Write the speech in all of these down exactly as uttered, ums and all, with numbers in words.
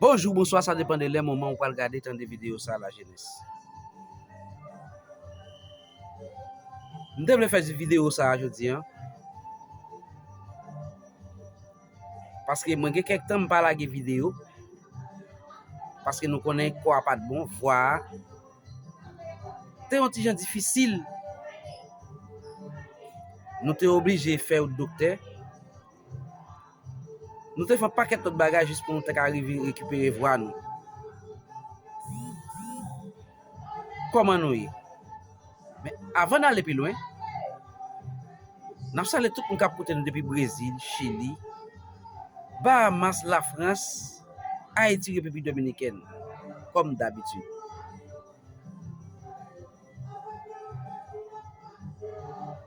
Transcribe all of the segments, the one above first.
Bonjou, bonswa, sa depann de lè, moman ou pral gade, tande videyo sa, lajenès. M te vle fè videyo sa a jodi a, paske mwen gen kèk tan m pa lage videyo, paske nou konnen kò a pa t bon, vwa a te yon ti jan difisil. Nou te oblije fè yon doktè. Nou te fè yon pakèt lòt bagay jis pou nou te ka rive rekipere vwa nou. Kòman nou ye? Men avan n ale pi lwen, n ap salye tout moun k ap koute nou depi Brezil, Chili, Bahamas, Lafrans, Ayiti, Repiblik Dominikèn, kòm dabitid.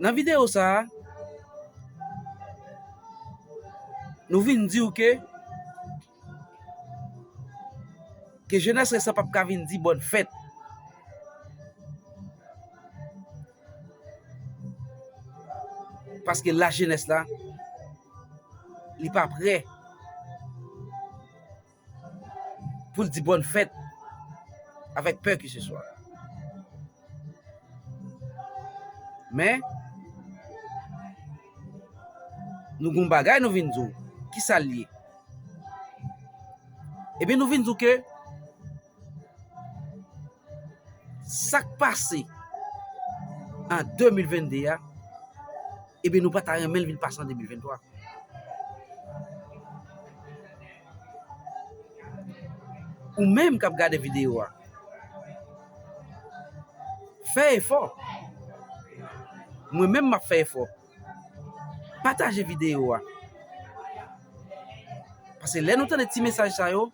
Nan videyo sa a, nou vin di w ke, ke jenès resan p ap ka vin di bòn fèt. Paske lajenès la, li pa prè pou l di bòn fèt avèk pè ki se swa. Men, nou gon bagay nou vin di w. Kisa l ye? Ebyen, nou vin di w ke sa k pase an de mil venn de a, ebyen, nou pa ta renmen l vin pase an de mil venn twa. Ou menm k ap gade videyo a, fè efò. Mwen menm, m ap fè efò. Pataje videyo a. Paske lè nou tande ti mesaj sa yo,